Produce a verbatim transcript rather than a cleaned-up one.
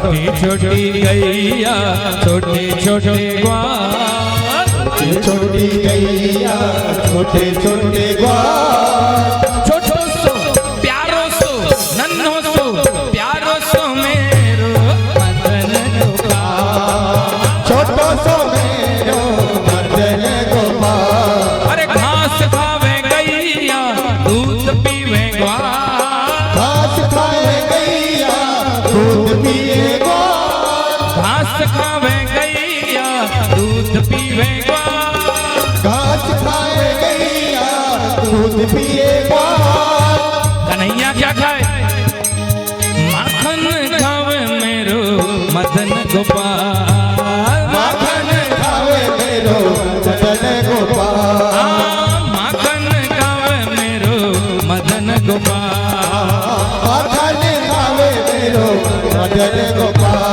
छोटी छोटी गैया, छोटे छोटे ग्वाल। छोटी गैया, छोटे छोटे ग्वाल। छोटो सो प्यारो सो नन्हो सो प्यारो सो मेरो मदन गोपाल। छोटो सो मेरो मदन गोपाल। अरे घास खावे गैया, दूध पीवे ग्वाल। घास खावे गैया, दूध पिए ग्वाल। घास खावे गैया, दूध पीवे ग्वाल। घास खावे गैया, दूध पिए ग्वाल। कन्हैया क्या खाए? माखन खावे मेरो मदन गोपाल। माखन खावे मेरो मदन गोपाल। हाँ, माखन खावे मेरो मदन गोपाल। माखन खावे मेरो मदन गोपाल।